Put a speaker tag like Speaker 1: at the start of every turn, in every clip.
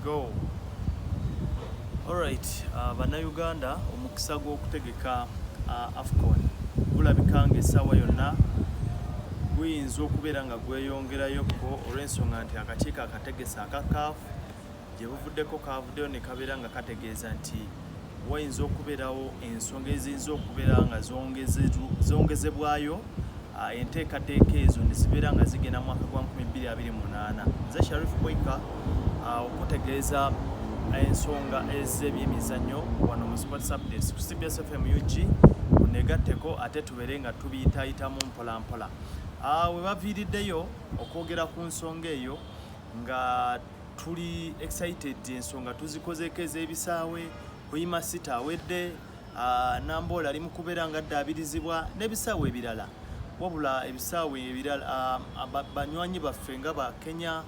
Speaker 1: Go. Alright, bannayuganda, omukisa gw'okutegeka AFCON gulabika ng'essaawa yonna guyinza okubeera nga gweyongerayokko, olw'ensonga nti akakiiko akategesi aka CAF gye buvuddeko kaavuddeyo ne kabeera nga kategeeza nti wayinza okubeerawo ensonga eziyinza okubeera nga zongezebwayo, enteekateeka ezo ne zibeera nga zigenda mu mwaka gwa 2028. Nze Sharif Boyka, okutegeeza ensonga ez'ebyemizannyo wano mu Sports Updates ku CBS FM UG. Munegatteko ate tubeere nga tubiyitaayitamu mpola mpola. We baviiriddeyo okwogera ku nsonga eyo nga tuli excited, ensonga tuzikozeeko ez'ebisaawe. Hoima City awedde, Namboole ali mu kubeera nga addaabirizibwa n'ebisaawe ebirala. Wabula ebisaawe ebirala, banywanyi baffe nga ba Kenya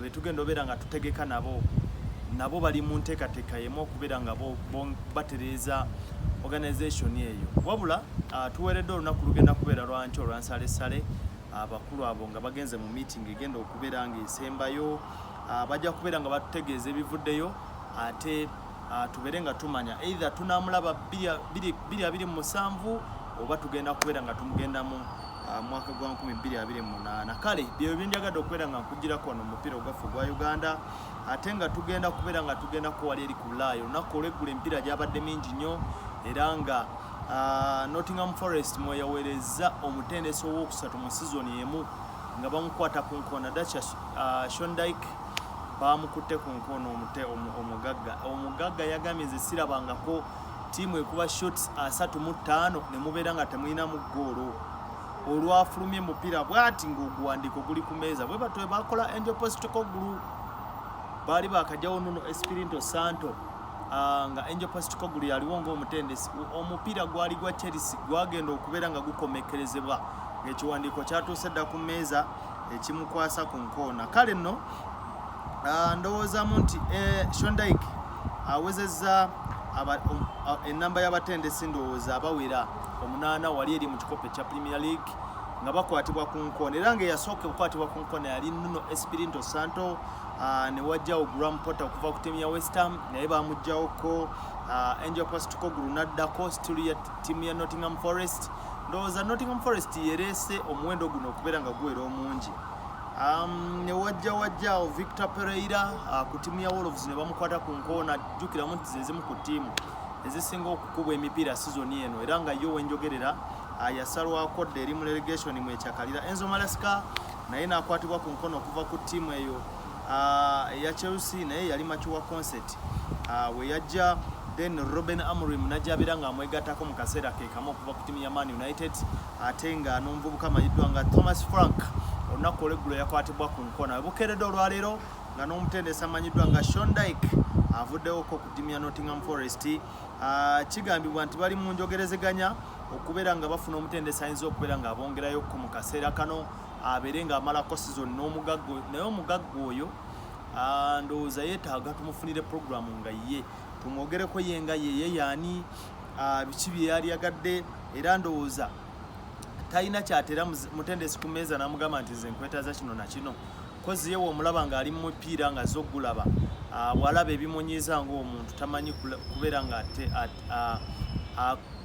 Speaker 1: betugenda obeera nga tutegeka nabo, nabo bali mu nteekateeka yemu okubeera nga batereeza organization eyo. Wabula tuweereddwa olunaku lugenda kubeera lwankya olwansalesale, abakulu abo nga bagenze mu meeting egenda okubeera ng'esembayo. Bajja kubeera nga batutegeeza ebivuddeyo, ate tubeere nga tumanya either tunamulaba 2027 oba tugenda kubeera nga tumugendamu mwaka gwa 2028. Kale byebyo byenjagadde okubeera nga nkugirako wano omupiira ogwaffe ogwa Uganda, ate nga tugenda kubeera nga tugendako wali eri ku Bulaaya. Olunaku olweggulo emipiira gyabadde mingi nnyo, era nga Nottingham Forest mweyaweereza omutendesi owokusatu mu sizoni emu nga bamukwata ku nkoona. Dacha Sean Dyche bamukutte ku nkoona. Omugagga yagambye, "Nze sirabangako ttiimu ekuba shots 35 ne mubeera nga temulinamu ggoolo." Olwafulumye mupiira bwati ng'oguwandiiko guli ku meeza. Bwe batyo bakola Ange Postecoglou, baali bakajjawo Nuno Espirito Santo, nga Ange Postecoglou yaliwo ng'omutendesi. Omupiira gwali gwa Chelsea, gwagenda okubeera nga gukomekkerezebwa ng'ekiwandiiko kyatuuse dda ku mmeeza ekimukwasa ku nkoona. Kale nno ndowoozaamu nti Sean Dyche awezezza ennamba y'abatendesi, ndowooza abawera omunaana wali eri mu kikopo ekya Premier League nga bakwatibwa ku nkoona, era nga eyasooka okukwatibwa ku nkoona yali Nuno Espirito Santo, ne wajjawo Graham Potter okuva ku ttiimu ya West Ham, naye bamugjawoko. Ange Postecoglou n'addako, still ya ttiimu ya Nottingham Forest. Ndowooza Nottingham Forest yereese omuwendo guno okubeera nga guwera omungi. Ne wajja wajjaawo Victor Pereira ku ttiimu ya Wolves ne bamukwata ku nkoona. Jjukiramu nti ze zimu ku ttiimu ezisinga okukubwa emipiira sizoni eno, era nga yo wenjogerera yasalwako dda, eri mu relegation mwekyakalira. Enzo Maresca naye n'akwatibwa ku nkono okuva ku ttiimu eyo eya Chelsea, naye yali mature concert we yajja. Then Ruben Amorim najja abeera ng'amwegattako mu kaseera ke kamu okuva ku ttiimu ya Man United, ate nga n'omuvubuka amanyiddwa nga Thomas Frank olunaku olweggulo yakwatibwa ku nkoona. Bukeeredde olwaleero nga n'omutendesi amanyiddwa nga Sean Dyche avuddewoko ku ttiimu ya Nottingham Forest. Kigambibwa nti bali mu njogerezeganya okubeera nga bafuna omutendesi ayinza okubeera ng'abongerayokko mu kaseera kano, abeere ng'amalako season n'omugagga. Naye omugagga oyo, ndowooza yeetaaga tumufunire programu nga ye tumwogereko ye nga ye ye yaani, biki bye yali yagadde. Era ndowooza talina kyatera mutendesi ku mmeeza n'amugamba nti, "Nze nkwetaaza kino na kino." Kozi ye womulaba ng'ali mu mupiira nga zo gulaba, bw'alaba ebimunyiiza ng'omuntu tamanyi kubeera nga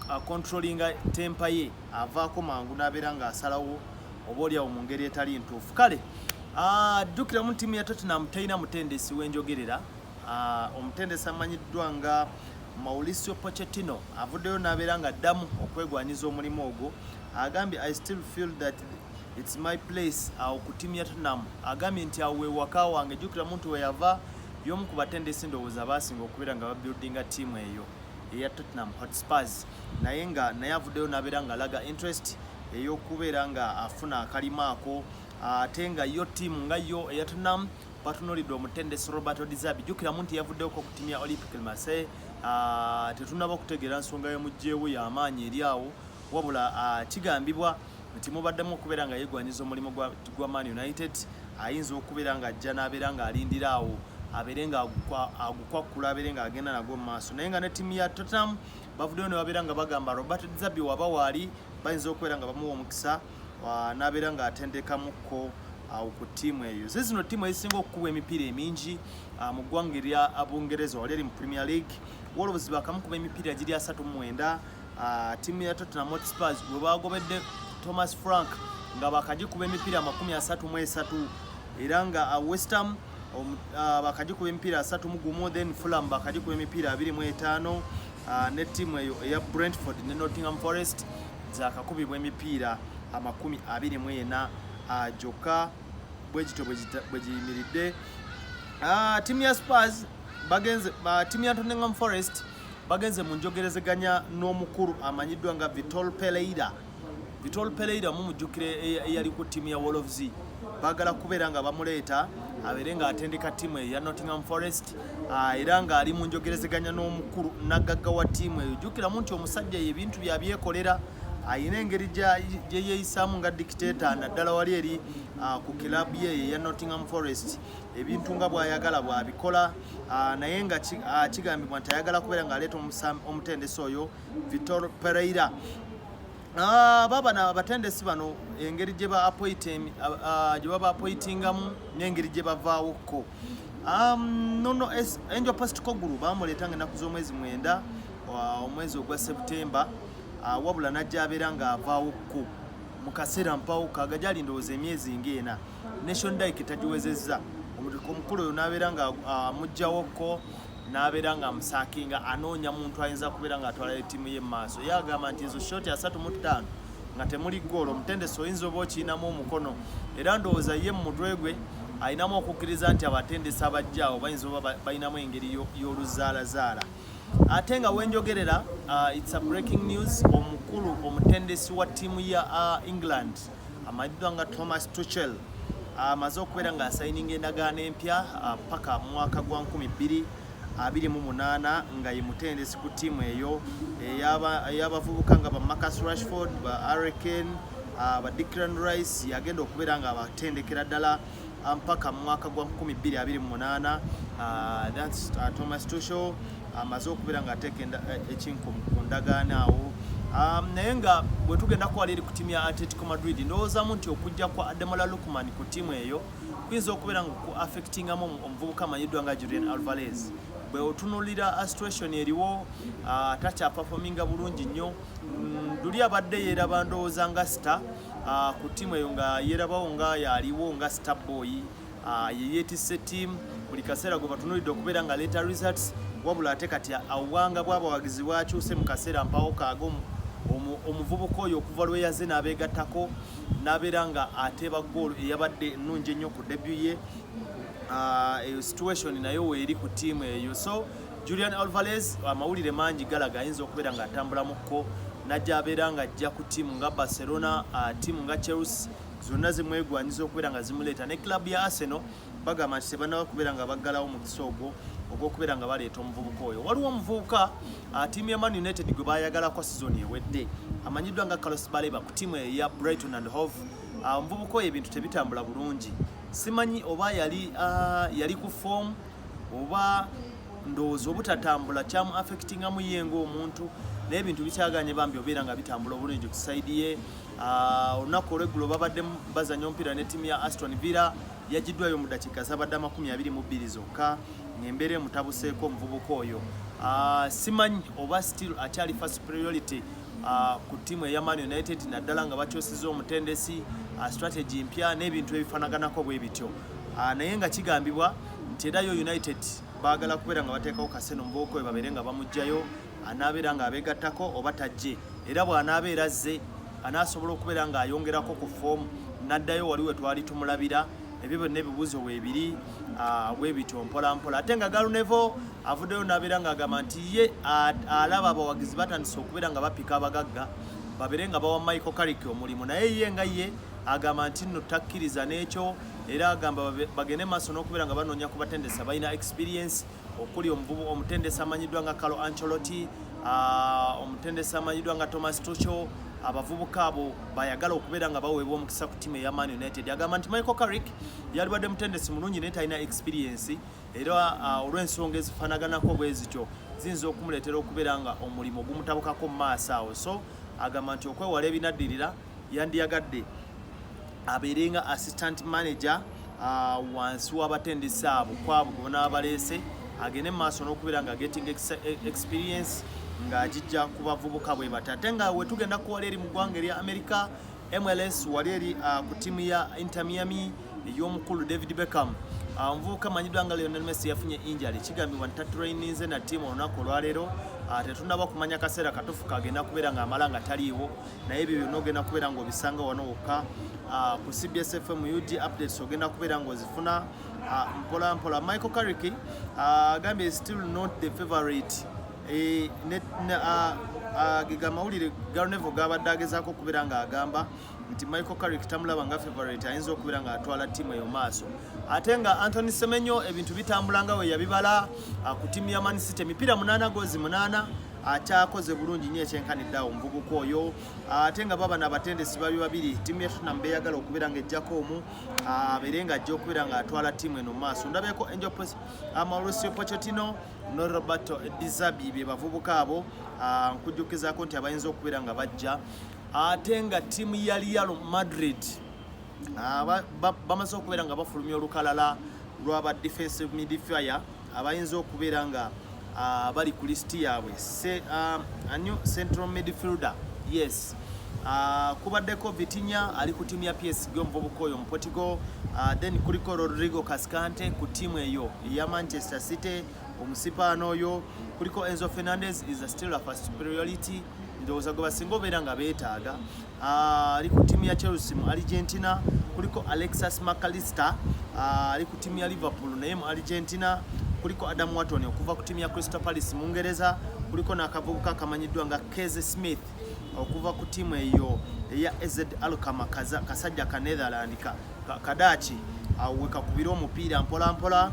Speaker 1: acontrollinga temper ye, avaako mangu n'abeera ng'asalawo oba oliawo mu ngeri etali ntuufu. Kale jjukiramu, ttiimu ya Tottenham terina mutendesi w'enjogerera. Omutendesi amanyiddwa nga Mauricio Pochettino avuddeyo n'abeera nga addamu okwegwanyiza omulimu ogwo. Agambye, "I still feel that it's my place." Awo ku ttiimu ya Tottenham agambye nti awo wewaka wange. Jjukiramu nti weyava y'omu ku batendesi ndowooza baasinga okubeera nga babuildinga ttiimu eyo eya Tottenham Hotspurs, naye nga naye avuddeyo n'abeera nga alaga interest ey'okubeera nga afuna akalimo ako. Ate nga yo ttiimu nga yo eya Tottenham batunuulidde omutendesi Roberto De Zerbi. Jjukiramu nti yavuddeko ku ttiimu ya Olympique Marseille. Tetunnaba okutegeera nsonga y'omuggyewo y'amaanyi eri awo, wabula kigambibwa nti mubaddemu okubeera nga yeegwanyiza omulimu gwa Man United. Ayinza okubeera ng'ajja n'abeera ng'alindira awo, abeere nga agukwakkula, abeere ng'agenda nagwo mu maaso. Naye nga ne ttiimu ya Tottenham bavuddeyo ne babeera nga bagamba Roberto De Zerbi waba waali bayinza okubeera nga bamuwa omukisa n'abeera ng'atendekamukko. Awo ku ttiimu eyo, ze zino ttiimu ezisinga okukubwa emipiira emingi mu ggwanga erya Bungereza wali eri mu Premier League. Wolves bakamukuba emipiira giri 39. Ttiimu ya Tottenham Hotspurs we bagobedde Thomas Frank nga bakagikuba emipiira 33, era nga West Ham bakagikuba emipiira 31, then Fulham bakagikuba emipiira 25, ne ttiimu eyo eya Brentford ne Nottingham Forest zakakubibwa emipiira 24 gyokka. Bwe gityo bwe giyimiridde. Ttiimu ya Spurs bagenze, ttiimu ya Nottingham Forest bagenze mu njogerezeganya n'omukulu amanyiddwa nga Vitor Pereira. Vitor Pereira mumujjukire, eyali ku ttiimu ya Wolves. Baagala kubeera nga bamuleeta abeere ng'atendeka ttiimu eyo ya Nottingham Forest, era ng'ali mu njogerezeganya n'omukulu naggagga wa ttiimu eyo. Jjukiramu nti omusajja ye ebintu byabyekolera, ayina engeri gye yeeyisaamu nga dictator, naddala wali eri ku kilabu ye eya Nottingham Forest. Ebintu nga bw'ayagala bw'abikola, naye nga kigambibwa nti ayagala kubeera ng'aleeta omutendesi oyo Vitor Pereira. Babano abatendesi bano, engeri gye ba gye baba appointingamu n'engeri gye bavaawokko. Nono Ange Postecoglou bamuleeta nga ennaku z'omwezi 9, omwezi ogwa September, wabula najja abeera ng'avaawokko mu kaseera mpawo kagajali, ndowooza emyezi ng'ena ne Sean Dyche tagiwezezza. Omukulu oyo n'abeera nga amuggyawo n'abeera nga amusackinga, anoonya muntu ayinza kubeera ng'atwala ettiimu ye mu maaso. Ye agamba nti ezo shots 35 nga temuli ggoolo, omutendesi oyinza oba okiyinamu omukono. Era ndowooza ye mu mutwe gwe ayinamu okukkiriza nti abatendesi abajja awo bayinza oba balinamu engeri y'oluzaalazaala. Ate nga wenjogerera, it's a breaking news, omukulu omutendesi wa ttiimu ya England amanyiddwa nga Thomas Tuchel amaze okubeera ng'asayininga endagaano empya paka mwaka gwa 2028, nga ye mutendesi ku ttiimu eyo ey'abavubuka nga ba Marcus Rashford, ba Harry Kane, ba Declan Rice. Yagenda okubeera nga abatendekera ddala mpaka mu mwaka gwa 2028. That's Thomas Tuchel amaze okubeera ng'ateeka ekinkumu ku ndagaano awo. Naye nga bwe tugenda kuwala eri ku ttiimu ya Atletico Madrid, ndowoozamu nti okujja kwa Ademola Lookman ku ttiimu eyo kuyinza okubeera nga ku affectingamu omuvubuka amanyiddwa nga Julian Alvarez. Bwe otunuulira situation eriwo, takyaperforminga bulungi nnyo. Luli abadde yeeraba ndowooza nga star ku ttiimu eyo, nga yeerabawo nga yaliwo nga star boy, ye yeetisse ttiimu buli kaseera gwe batunuulidde okubeera nga leeta results. Wabula ate kati obwanga bw'abawagizi bwakyuse mu kaseera mpawo kaaga. Omuvubuka oyo okuva lwe yaze n'abeegattako n'abeera nga ateeba goolo eyabadde ennungi ennyo ku debut ye, eyo situation nayo weeri ku ttiimu eyo. So Julian Alvarez, amawulire mangi galaga ayinza okubeera ng'atambulamukko najja abeera ng'ajja ku ttiimu nga Barcelona, ttiimu nga Chelsea zonna zimwegwanyiza okubeera nga zimuleeta, ne club ya Arsenal bagamba nti tebannaba kubeera nga baggalawo mukisa ogwo ogw'okubeera nga baleeta omuvubuka oyo. Waliwo omuvubuka ttiimu ya Man United gwe bayagalako sizoni ewedde amanyiddwa nga Carlos Baleba ku ttiimu eya Brighton and Hove. Omuvubuka oyo ebintu tebitambula bulungi, simanyi oba yali ku form oba ndowooza obutatambula kyamu affectingamu ye ng'omuntu, naye ebintu bikyaganye bambi obeera nga bitambula obulungi ku side ye. Olunaku olweggulo babadde bazanya omupiira ne ttiimu ya Aston Villa, yagiddwayo mu dakiika zabadde 22 zokka ng'embeera emutabuseeko omuvubuka oyo. Simanyi oba still akyali first priority ku ttiimu eya Man United, naddala nga bakyusiza omutendesi, strategy mpya n'ebintu ebifaanaganako bwe bityo. Naye nga kigambibwa nti era yo United baagala kubeera nga bateekawo kaseno omuvubuka oyo babeere nga bamuggyayo, anaabeera ng'abeegattako oba tajje, era bw'anaabeera azze anaasobola okubeera ng'ayongerako ku form n'addayo wali we twali tumulabira. Ebyo byonna ebibuuzo weebiri bwe bityo mpola mpola. Ate nga Gary Neville avuddeyo n'abeera ng'agamba nti ye alaba abawagizi batandise okubeera nga bapika abagagga babeere nga bawa Michael Carrick omulimu, naye ye nga ye agamba nti nno takkiriza n'ekyo, era agamba bagende maaso n'okubeera nga banoonya ku batendesi abalina experience, okuli omutendesi amanyiddwa nga Carlo Ancelotti, omutendesi amanyiddwa nga Thomas Tuchel. Abavubuka abo bayagala okubeera nga baweebwa omukisa ku ttiimu eya Man United. Agamba nti Michael Carrick yalibadde mutendesi mulungi naye talina experience, era olw'ensonga ezifaanaganako bwe zityo ziyinza okumuleetera okubeera nga omulimu gumutabukako mu maaso awo. So agamba nti okwewala ebinaddirira yandiyagadde Abeere nga assistant manager wansi w'abatendesi abo kwabo gwe banaaba baleese, agende mu maaso n'okubeera nga getting experience ng'agijja ku bavubuka bwe bati. Ate nga we tugenda kuwala eri mu ggwanga erya America, MLS, wali eri ku ttiimu ya Inter Miami ey'omukulu David Beckham. Omuvubuka amanyiddwa nga Lionel Messi yafunye injury, kigambibwa nti tatraininze na ttiimu olunaku olwaleero. Tetunnaba kumanya kaseera katuufu kagenda kubeera ng'amala nga taliiwo, naye ebyo byonna ogenda kubeera ng'obisanga wano wokka ku CBS FM UG. Updates ogenda kubeera ng'ozifuna mpola mpola. Michael Carrick agambye still not the favorite. Ge gamawulire Gary Neville gabadde agezaako okubeera ng'agamba nti Michael Carrick tamulaba nga favorite ayinza okubeera ng'atwala ttiimu eyo maaso. Ate nga Anthony Semenyo, ebintu bitambula nga we yabibala ku ttiimu ya Man City, emipiira 8, goozi 8, akyakoze bulungi nnyo ekyenkanidde awo omuvubuka oyo. Ate nga baba n'abatendesi babi babiri, ttiimu ya Tottenham beeyagala okubeera ng'ejjako omu abeere ng'ajja okubeera ng'atwala ttiimu eno mu maaso. Ndabyeko Angel Mauricio Pochettino ne Roberto De Zerbi, be bavubuka abo nkujjukizaako nti abayinza okubeera nga bajja. Ate nga ttiimu ya Real Madrid bamaze okubeera nga bafulumya olukalala lw'aba defensive midfielder abayinza okubeera nga bali ku lisiti yaabwe. A new central midfielder, yes. Kubaddeko Vitinha ali ku ttiimu ya PSG, omuvubuka oyo Omuportugal. Then kuliko Rodrigo Cascante ku ttiimu eyo eya Manchester City, omusipaano oyo. Kuliko Enzo Fernandez, is a still a first priority, ndowooza gwe basinga obeera nga beetaaga. Ali ku ttiimu ya Chelsea mu Argentina. Kuliko Alexis Mac Allister, ali ku ttiimu ya Liverpool naye mu Argentina. Kuliko Adam Wharton okuva ku ttiimu ya Crystal Palace mu Bungereza. Kuliko n'akavubuka akamanyiddwa nga Keze Smith okuva ku ttiimu eyo eya AZ Alkmaar, kasajja ka Netherland, Kadaaki awo we kakubira omupiira mpola mpola.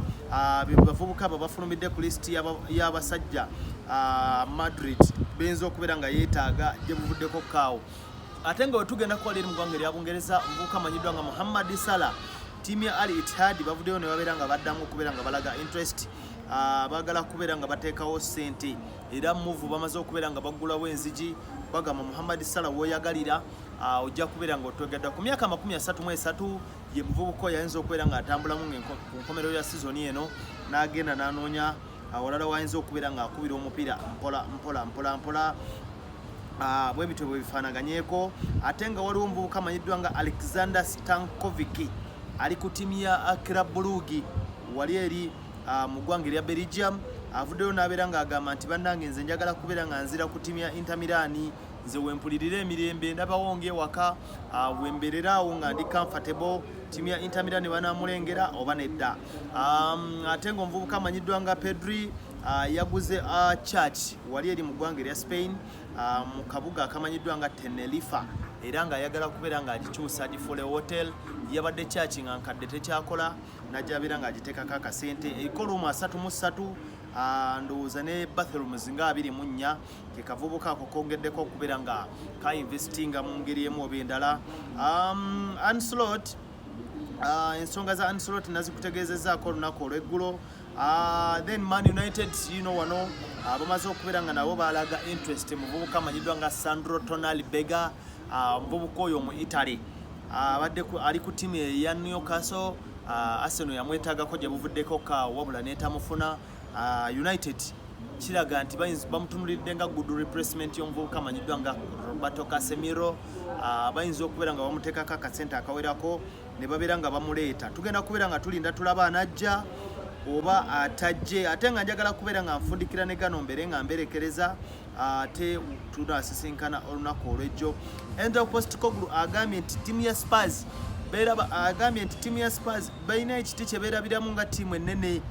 Speaker 1: Be bavubuka abo bafulumidde ku lisiti y'abasajja Madrid beyinza okubeera nga yeetaaga gye buvuddeko kaawo. Ate nga wetugenda kuwala eri mu ggwanga erya Bungereza, omuvubuka amanyiddwa nga Muhammad Salah, ttiimu ya Al Ittihad bavuddeyo ne babeera nga baddamu okubeera nga balaga interest. Baagala kubeera nga bateekawo ssente, era move bamaze okubeera nga baggulawo enzigi. Bagamba Muhammad Salah w'oyagalira ojja kubeera nga otwegadda. Ku myaka 33 ye muvubuka oyo ayinza okubeera ng'atambulamu ku nkomerero ya sizoni eno n'agenda n'anoonya awalala wayinza okubeera ng'akubira omupiira mpola mpola mpola mpola. Bwe bityo bwe bifaanaganyeko. Ate nga waliwo omuvubuka amanyiddwa nga Alexander Stankovic, ali ku ttiimu ya Club Brugge wali eri mu ggwanga erya Belgium. Avuddeyo n'abeera ng'agamba nti bannange, nze njagala kubeera nga nzira ku ttiimu ya Inter Milan, nze wempulirira emirembe, ndabawo ng'ewaka, wembeerera awo nga ndi comfortable. Ttiimu ya Inter Milan banamulengera oba nedda? Ate ng'omuvubuka amanyiddwa nga Pedri yaguze church wali eri mu ggwanga erya Spain, mu kabuga akamanyiddwa nga Tenerife, era ng'ayagala kubeera ng'agikyusa agifuule hotel. Yabadde church nga nkadde, tekyakola, najja abeera ng'agiteekako akasente. Eriko room 33, ndowooza ne bathrooms nga 24. Ke kavubuka ako kongeddeko okubeera nga kainvestinga mu ngeri emu oba endala. Ancelotti, ensonga za Ancelotti nazikutegeezezzaako olunaku olw'eggulo. Then Man United, wano bamaze okubeera nga nabo balaga interest muvubuka amanyiddwa nga Sandro Tonali Bega, omuvubuka oyo mu Italy, abadde ali ku ttiimu eya Newcastle. Arsenal yamwetaagako gye buvuddeko ka, wabula netamufuna. United kiraga nti bamutunulidde nga good replacement y'omuvubuka amanyiddwa nga Roberto Casemiro. Bayinza okubeera nga bamuteekako akasente akawerako ne babeera nga bamuleeta. Tugenda kubeera nga tulinda tulaba anajja oba atajje. Ate nga njagala kubeera nga nfundikira ne gano, mbeere nga mberekereza, ate tunasisinkana olunaku olwejjo. Ange Postecoglou agambye nti ttiimu ya Spurs agambye nti ttiimu ya Spurs balina ekiti kye beerabiramu nga ttiimu ennene.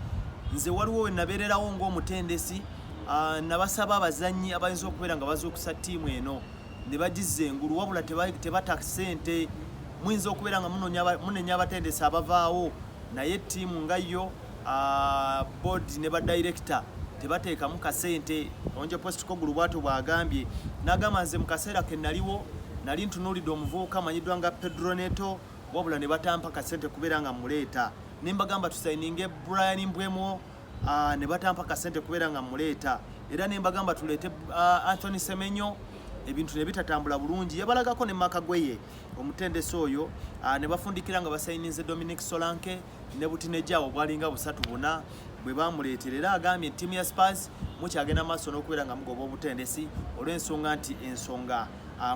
Speaker 1: Nze waliwo we nabeererawo ng'omutendesi, nabasaba abazannyi abayinza okubeera nga bazuukusa ttiimu eno ne bagizza engulu, wabula tebata ssente. Muyinza okubeera nga munenya abatendesi abavaawo, naye ttiimu nga yo, board ne badirekita tebateekamu kasente. Ange Postecoglou bwatyo bw'agambye, n'agamba nze mu kaseera ke naliwo nali ntunuulidde omuvubuka amanyiddwa nga Pedro Neto, wabula ne batampa kasente kubeera nga muleeta. Ne mbagamba tusayininge Brian Mbeumo, ne batampa kasente kubeera nga muleeta. Era ne mbagamba tuleete Anthony Semenyo, Ebintu ne bitatambula bulungi. Yabalagako ne Marc Guehi, omutendesi oyo, ne bafundikira nga basayininze Dominic Solanke ne butinejawo bwalinga busatu buna bwe bamuleetera. Era agambye ttiimu ya Spurs mukyagenda maaso n'okubeera nga mugoba obutendesi olw'ensonga nti ensonga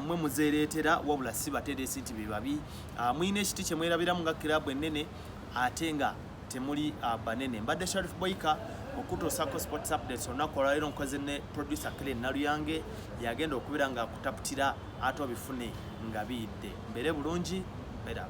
Speaker 1: mwe muzeereetera, wabula si batendesi nti be babi. Mulina ekiti kye mwerabiramu nga kiraabu ennene ate nga temuli banene. Mbadde Sharif Boyka okutuusako sports updates olunaku olwaleero. Nkoze ne producer Kelen Naluyange, yagenda okubeera nga akutaputira ate obifune nga biyidde. Mbeere bulungi, mbeera.